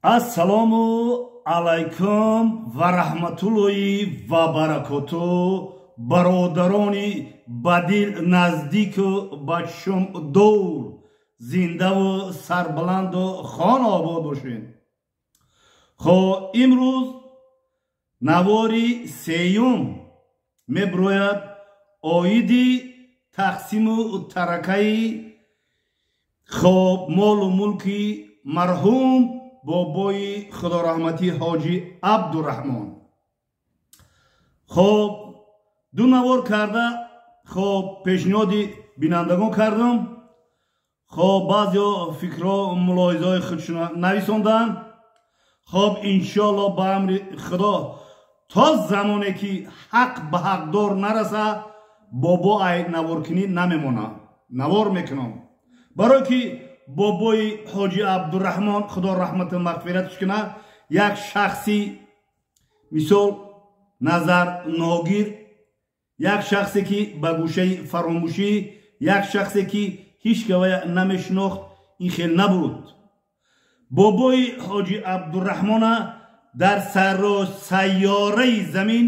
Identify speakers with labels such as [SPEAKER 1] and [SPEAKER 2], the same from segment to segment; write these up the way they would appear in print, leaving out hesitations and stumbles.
[SPEAKER 1] Ассалому алайкум ва раҳматуллоҳи ва баракоту, бародарони ба дил наздику ба чашм дур, зиндаву сарбаланду хона обод бошед. Хоб, имрӯз навори сеюм мебирояд оиди тақсиму таракаи, хоб, молу мулки марҳум бобои худораҳматӣ Ҳоҷи Абдураҳмон. Хоб, ду навор карда, хоб, пешниҳоди бинандагон кардам. Хоб, баъзеҳо фикрҳо, мулоҳизаҳои худшона нависонданд. Хоб, иншоалло, ба амри Худо, то замоне ки ҳақ ба ҳақдор нараса, бобо ай наворкунӣ намемонад, навор мекунам, барое ки бобои Ҳоҷи Абдураҳмон, Худо раҳмату мағфиратш кунад, як шахси, мисол, назар ногир, як шахсе ки ба гӯшаи фаромӯшӣ, як шахсе ки ҳеҷ кавая намешинохт, ин хел набуд. Бобои Ҳоҷи Абдураҳмона дар сару сайёраи замин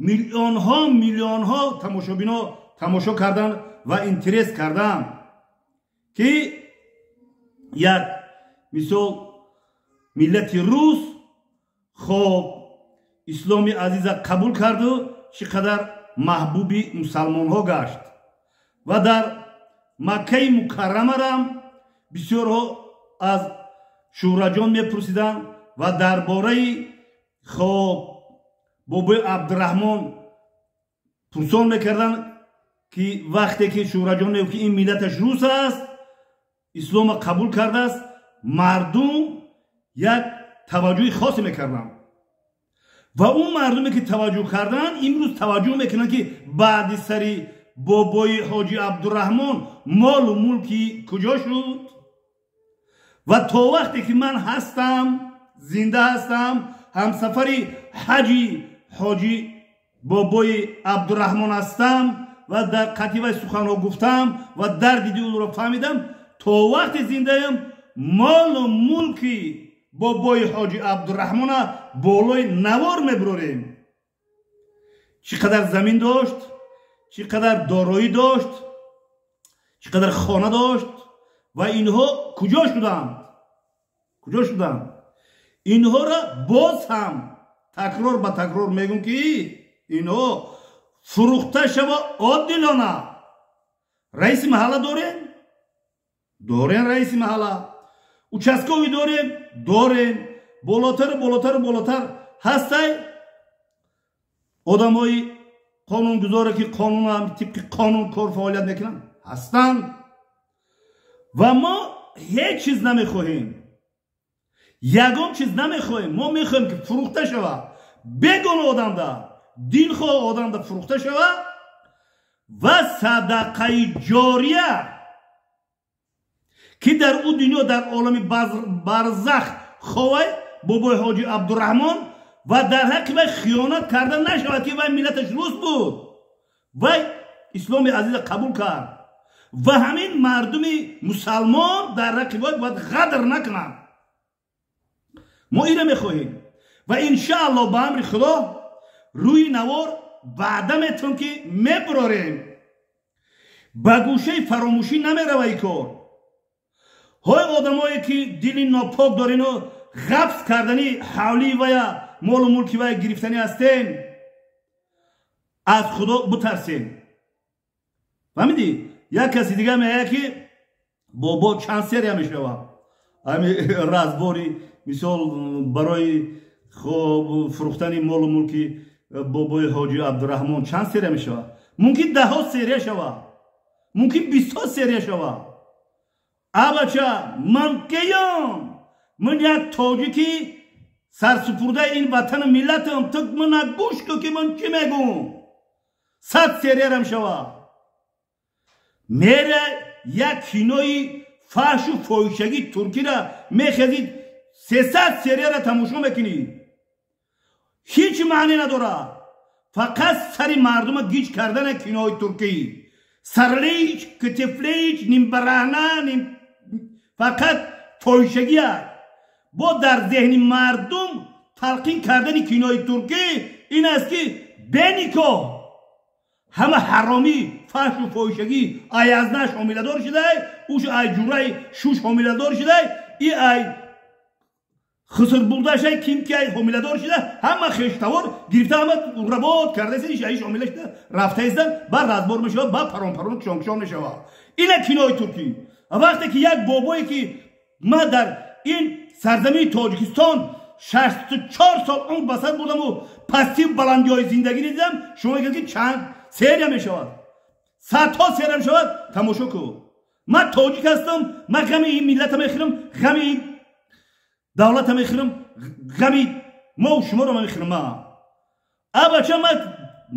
[SPEAKER 1] миллионҳо, миллионҳо тамошобино тамошо карданд ва интерес карданд, ки як, мисол, миллати рус, хоб, исломи азиза қабул карду чӣ қадар маҳбуби мусалмонҳо гашт. Ва дар Маккаи Мукаррамарам бисёрҳо аз Шӯҳраҷон мепурсиданд ва дар бораи, хоб, бобои Абдураҳмон пурсон мекарданд, ки вақте ки Шӯҳраҷон мегуфт, ки ин миллаташ рус аст, ислома қабул кардааст, мардум як таваҷҷӯҳи хосе мекарданд. Ва он мардуме ки таваҷҷӯҳ карданд, имрӯз таваҷҷӯҳ мекунанд, ки баъди сари бобои Ҳоҷи Абдураҳмон молу мулки куҷо шуд. Ва то вақте ки ман ҳастам, зинда ҳастам, ҳамсафари ҳаҷи ҳоҷи бобои Абдураҳмон ҳастам ва дар қатъи вай суханҳо гуфтам ва дарди дили ӯро фаҳмидам, то вақте зиндаям, молу мулки бобои Ҳоҷи Абдураҳмона болои навор мебурорем: чӣ қадар замин дошт, чӣ қадар дороӣ дошт, чӣ қадар хона дошт ва инҳо куҷо шуданд, куҷо шуданд. Инҳоро боз ҳам такрор ба такрор мегӯм, ки инҳо фурӯхта шава одилона. Раиси маҳалла дорем, дорем, раиси маҳалла, участковый дорем, дорем, болотару болотару болотар ҳастай одамои қонунгузоре, ки қонун, тибқи қонун кор фаъолият мекунанд, ҳастанд. Ва мо ҳеҷ чиз намехоҳем, ягон чиз намехоҳем. Мо мехоҳем, ки фурӯхта шава, бегона одамда, дилхоҳ одамда фурӯхта шава ва садақаи ҷория, ки дар ӯ дунё, дар олами барзах ховай бобои Ҳоҷи Абдураҳмон ва дар ҳаққи вай хиёнат карда нашавад, ки вай миллаташ рус буд, вай исломи азиза қабул кард ва ҳамин мардуми мусалмон дар ҳаққи вай бояд ғадр накунанд. Мо ира мехоҳем ва иншаалло, ба амри Худо, рӯи навор ваъда метавон, ки мебурорем, ба гӯшаи фаромӯшӣ намерава и кор. Ҳой, одамое ки дили нопок дорену ғафз кардани ҳавлии вая, молу мулки вая гирифтанӣ ҳастем, аз Худо бутарсем. Фаҳмидӣ? Як каси дига меяд, ки бобо чанд серия мешавад ҳами разбори, мисол, барои, хоб, фурӯхтани молу мулки бобои Ҳоҷи Абдураҳмон чанд серия мешавад? Мумкин даҳҳо серия шавад, мумкин бистҳо серия шавад. Абача, ман кеём? Ман як тоҷики сарсупурдаи ин ватану миллатам. Ту мана гӯш ку, ки ман чӣ мегӯм. 100 сериярам шавад, мера як кинои фаҳшу фоҳишагии туркира мехезид, 300 серияра тамошо мекунӣ, ҳеҷ маъне надорад, фақат сари мардума гиҷ кардана. Кинои туркӣ сарлич, китифлич, нимбараҳна, ним, фақат фоҳишагия. Бо дар зеҳни мардум талқин кардани кинои туркӣ ин аст, ки беникоҳ ҳама ҳаромӣ, фаҳшу фоҳишагӣ, ай азнаш ҳомиладор шудай, уш ай ҷураи шуш ҳомиладор шудай, и ай хусрбурдашай ким ки ай ҳомиладор шуда, ҳама хештавор гирифта, ҳама работ кардаиста, иш аиш ҳомила шуда рафтаиста, ба разбор мешавад, ба парон-парон кишон-кишон мешавад. Ина кинои туркӣ. Вақте ки як бобое, ки ман дар ин сарзамини Тоҷикистон 64 сол умр ба сар бурдаму пастию баландиҳои зиндагӣ дидам, шумо мегӯед, ки чанд серия мешавад, садҳо серия мешавад, тамошо кун. Ман тоҷик ҳастам, ман ғами ин миллата мехӯрам, ғами ин давлата мехӯрам, ғами мову шуморо мехӯрам. Ман абача, ман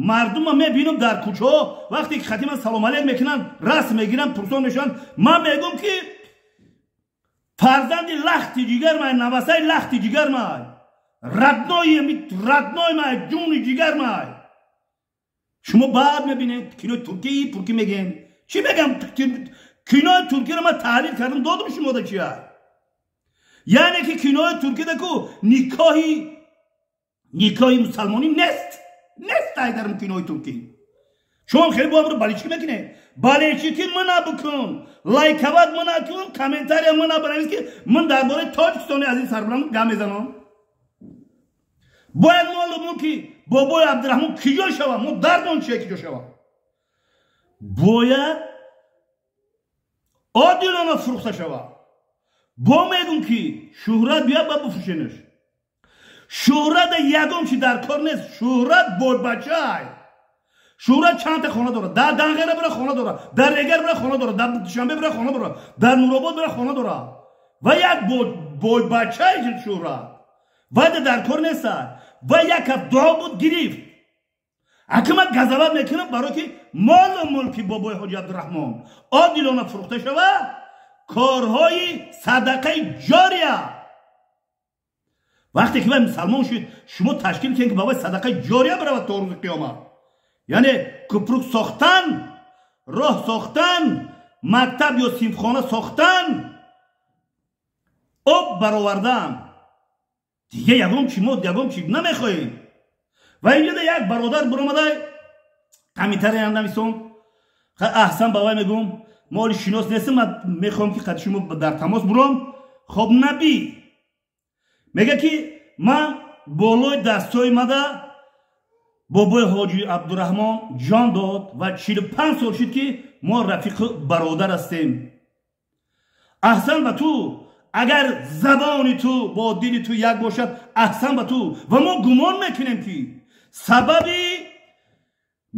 [SPEAKER 1] мардума мебинам дар кӯчаҳо, вақте ки хати ман салом алейк мекунанд, расм мегиранд, пурсон мешаванд, ман мегӯм, ки фарзанди лахти ҷигар май, навасаи лахти ҷигар май, родной, родной май, ҷуни ҷигар май. Шумо баъд мебинед, кинои туркӣ пуркӣ мегӯем. Чӣ мегам? Кинои туркиро ман таҳлил кардам, додам шумода чия. Яъне ки кинои туркида ку никоҳи мусалмонӣ нест, нест ай дарм кинои туркӣ. Шумо хеле бо амро болельщик мекунед. Болельщик и мана бикун, лайковать мана кун, комментария мана бинавис, ки ман дар бораи Тоҷикистони азиз сарбаланд гап мезанам. Бояд молу мулки бобои Абдураҳмон киҷо шавад? Мо дардон чия, киҷо шавад? Бояд одилона фурӯхта шавад. Бо мегум, ки шӯҳрат бия, ба буфурӯшенаш. Шӯҳрата ягон чи дар кор нест. Шӯҳрат бойбачай. Шӯҳрат чандта хона дорад? Дар Данғара бира, хона дорад, дар Регар бира, хона дорад, дар Душанбе бира, хона дорад, дар Нуробод бира, хона дорад. Ва як бойбачай шӯҳрат вайда дар кор неста. Ва як ҳафт дуо буд, гирифт. Ака, ман газават мекунам, барое ки молу мулки бобои ҳоҷи Абдураҳмон одилона фурӯхта шавад, корҳои садақаи ҷория. Вақте ки вай мусалмон шуд, шумо ташкил кунед, ки ба вай садақаи ҷория биравад то рӯзи қиёмат, яъне купрук сохтан, роҳ сохтан, мактаб ё синфхона сохтан, об баровардан. Дига ягон чи мо ягон чи намехоҳем. Ва инҷода як бародар биромадай, комментария нависон. Аҳсан ба вай мегӯм, мо оли шинос нестем, ман мехоҳам, ки қати шумо дар тамос буром. Хоб, Набӣ мега, ки ман болои дастҳои мада бобои ҳоҷи Абдураҳмон ҷон дод ва 45 сол шуд, ки мо рафиқу бародар ҳастем. Аҳсан ба ту, агар забони ту бо дили ту як бошад. Аҳсан ба ту. Ва мо гумон мекунем, ки сабаби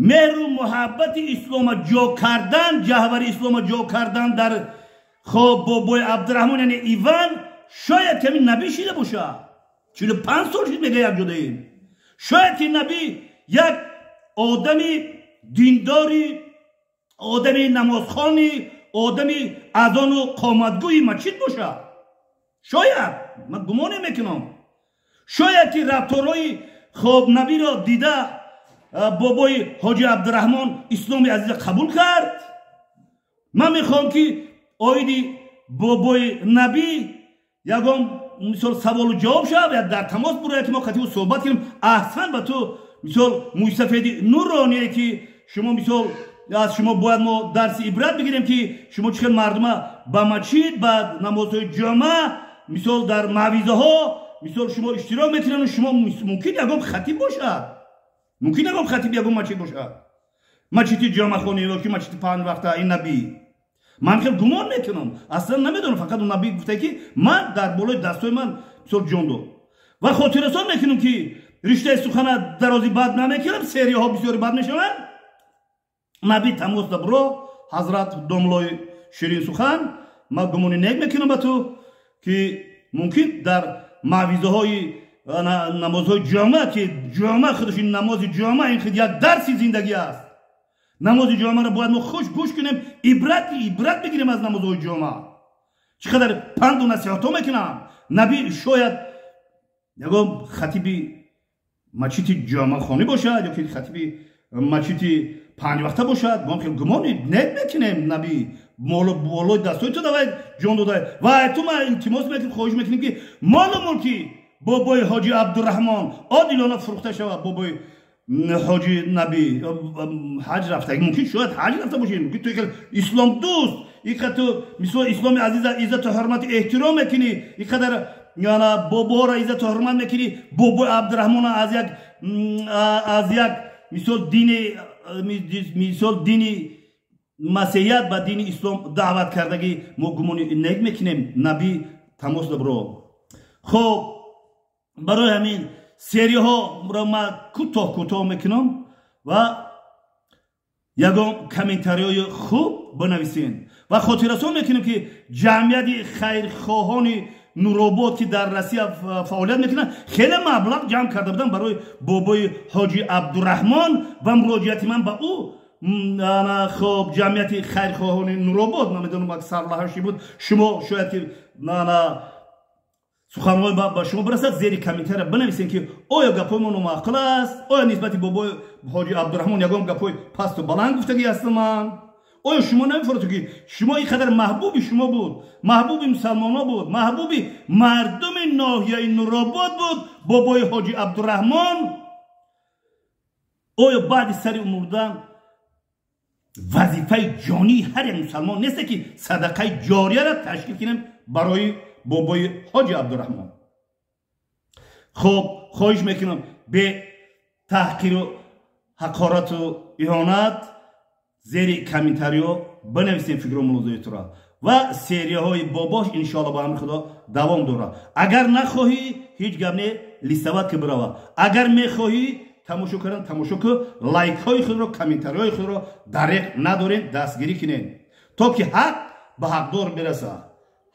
[SPEAKER 1] меҳру муҳаббати ислома ҷо кардан, ҷаҳвари ислома ҷо кардан дар хоб бобои Абдураҳмон, яъне Иван, шояд ками Набӣ шида бошад. 45 сол шуд, мега, якҷодаем. Шояд ки Набӣ як одами диндори, одами намозхони, одами азону қоматгӯи мачид бошад. Шояд, ман гумоне мекунам, шояд ки рафторҳои хоб Набиро дида, бобои ҳоҷи Абдураҳмон исломи азиза қабул кард. Ман мехоҳам, ки оиди бобои Набӣ ягон мисол саволу ҷавоб шавад, я дар тамос бурояд, ки мо қати ӯ суҳбат кунем. Аҳсан ба ту, мисол мӯйсафеди нуроние, ки шумо, мисол, аз шумо бояд мо дарси ибрат бигирем, ки шумо чӣ хел мардума ба мачид, ба намозҳои ҷомеа, мисол, дар мавъизаҳо, мисол, шумо иштирок мекунед. Шумо мумкин ягон хатиб бошад, мумкин ягон хатиб ягон мачид бошад, мачиди ҷомеахонӣ ё ки мачиди панҷ вақта. Ин Набӣ, ман хел гумон мекунам, аслан намедонам, фақат Набӣ гуфта, ки ман дар болои дастҳои ман, мисол, ҷон дод. Ва хотиррасон мекунам, ки риштаи сухана дарози бад намекунам, серияҳо бисёри бад мешаванд. Набӣ, тамос дабро, ҳазрат домлои ширинсухан, ман гумони нек мекунам ба ту, ки мумкин дар мавъизаҳои намозҳои ҷомеа, ки ҷомеа худаш, ин намози ҷомеа, ин худ як дарси зиндагӣ аст. Намози ҷомеаро бояд мо хуш гӯш кунем, ибрат бигирем аз намозҳои ҷомеа, чӣ қадар панду насиҳатҳо мекунам. Набӣ шояд ягон хатиби мачити ҷомеахонӣ бошад ё ки хатиби мачити 5 вақта бошад, мо хел гумони нек мекунем. Наби болои дастои ту давай ҷон додай ва ту ма илтимос мекунем, хоҳиш мекунем, ки молу мулки бобои ҳоҷи Абдураҳмон одилона фурӯхта шавад. Бобои ҳоҷи Наби ҳаҷ рафта, мумкин шояд ҳаҷ рафта бошед, мумкин ту хел исломдӯст, иқа ту мисол исломи азиза иззату ҳурмату эҳтиром мекунӣ, иқадар яна боборо иззату ҳурмат мекунӣ. Бобои Абдураҳмона аз як мисол дини, мисол дини масеҳият ба дини ислом даъват кардагӣ, мо гумони нек мекунем. Наби, тамос дабро. Хоб, барои ҳамин серияҳоро ман кӯтоҳ кӯтоҳ мекунам ва ягон комментариҳои хуб бинависен ва хотиррасон мекунем, ки ҷамъияти хайрхоҳони Нуробод, ки дар Россия фаъолият мекунанд, хеле маблағ ҷамъ карда буданд барои бобои ҳоҷи Абдураҳмон. Ва муроҷиати ман ба ӯ, хоб, ҷамъияти хайрхоҳони Нуробод, намедонам сарлаҳаши буд, шумо шояд ки суханҳои ба шумо бирасад, зери комментария бинависем, ки оё гапҳои мо номаъқул аст, оё нисбати бобои ҳоҷи Абдураҳмон ягон гапҳои пасту баланд гуфтагӣ ҳастам ман? Оё шумо намефоред, ки шумо ин қадар маҳбуби шумо буд, маҳбуби мусалмонҳо буд, маҳбуби мардуми ноҳияи Нуробод буд бобои ҳоҷи Абдураҳмон? Оё баъди сари мурдан вазифаи ҷонии ҳар як мусалмон несте, ки садақаи ҷорияро ташкил кунем барои бобои ҳоҷи Абдураҳмон? Хоб, хоҳиш мекунам, бе таҳқиру ҳақорату иҳонат зери комментариҳо бинависем фикру мулозиятро. Ва серияҳои бобош иншоалло ба амри Худо давом дорад. Агар нахоҳӣ, ҳеҷ гап не, листовать ки бирава. Агар мехоҳӣ тамошо кардан, тамошо ку. Лайкҳои худро, комментариҳои худро дареқ надорем, дастгирӣ кунем, то ки ҳақ ба ҳақдор бирасад.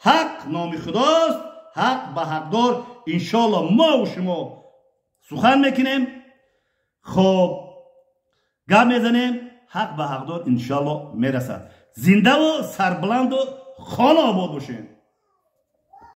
[SPEAKER 1] Ҳақ номи Худост, ҳақ ба ҳақдор иншоалло мову шумо сухан мекунем, хоб, гап мезанем, ҳақ ба ҳақдор иншоалло мерасад. Зиндаву сарбуланду хона обод бошем.